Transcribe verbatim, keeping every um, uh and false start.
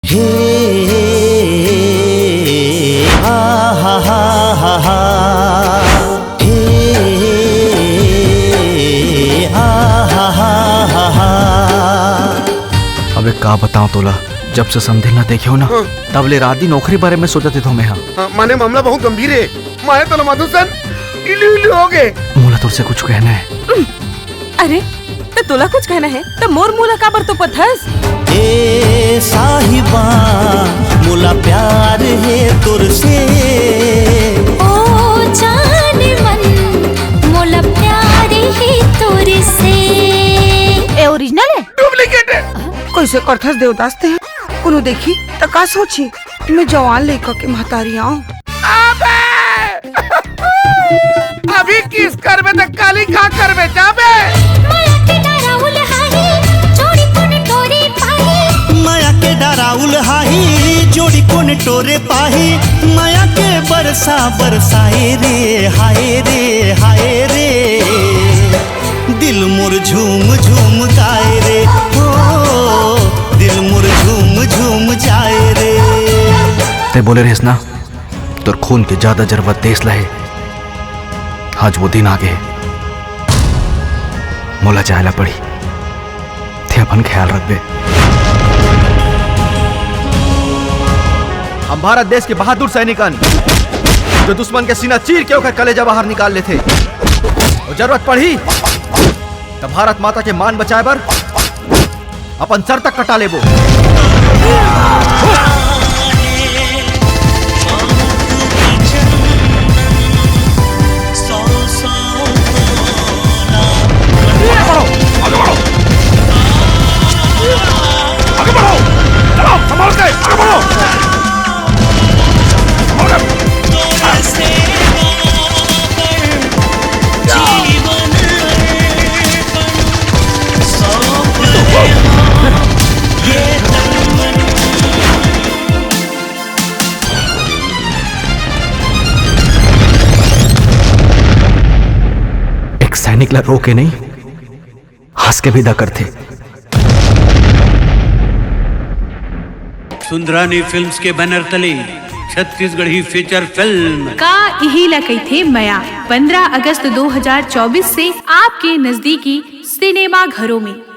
हे, आ, हा, हा, हा, हा। हे, आ, हा, हा, हा, हा। अबे का बताओ तोला, जब से समधी ला देखे हो ना, हाँ। तब ले रात दिन ओखरी बारे में सोचत हो मैं, हाँ। हाँ, माने मामला बहुत गंभीर है। माया तोला माधुसन इलू इलू हो गए। मोला तोर से कुछ कहना है। अरे, त तोला कुछ कहना है, त मोर मुंह ला काबर तोपत हस? ए साहिबा, मोला प्यार हे तोर से। ओ जान मन, मोला प्यार हे तोर से। ए ओरिजिनल है? डुप्लीकेट है। कैसे करथस देवदास ते? कोनो देखी त का सोची? मैं जवान लइका के महतारी आऊं। अबे! अभी किस करबे त काली का करबे जाबे? माया के डराउल हाही, जोड़ी कोन टोरे पाही। माया के डराउल हाही, जोड़ी कोन टोरे पाही। माया के बरसा बरसाए रे, हाय रे, हाय रे। दिल मोर झूम झूम गाए रे, हो, दिल मोर झूम झूम जाए रे। ते बोले रहेस ना, तोर खून के ज्यादा जरूरत देश ला हे। आज वो दिन आ गे, मोला जाए ला पड़ी। ते अपन ख्याल रखबे। हम भारत देश के बहादुर सैनिकन, जो दुश्मन के सीना चीर के ओकर कलेजा बाहर निकाल लेथे। अउ जरूरत पड़ही, त भारत माता के मान बचाए बर अपन सर तक कटा लेबो। आगे बढ़ो, आगे बढ़ो, आगे बढ़ो, चलो, संभाल के आगे बढ़ो। एक सैनिक ला रो के नहीं, हंस के विदा करथे। सुंदरानी फिल्म्स के बैनर तले छत्तीसगढ़ी फीचर फिल्म। का इही ला कहिथे मया, पंद्रह अगस्त दो हज़ार चौबीस से आपके नजदीकी सिनेमा घरों में।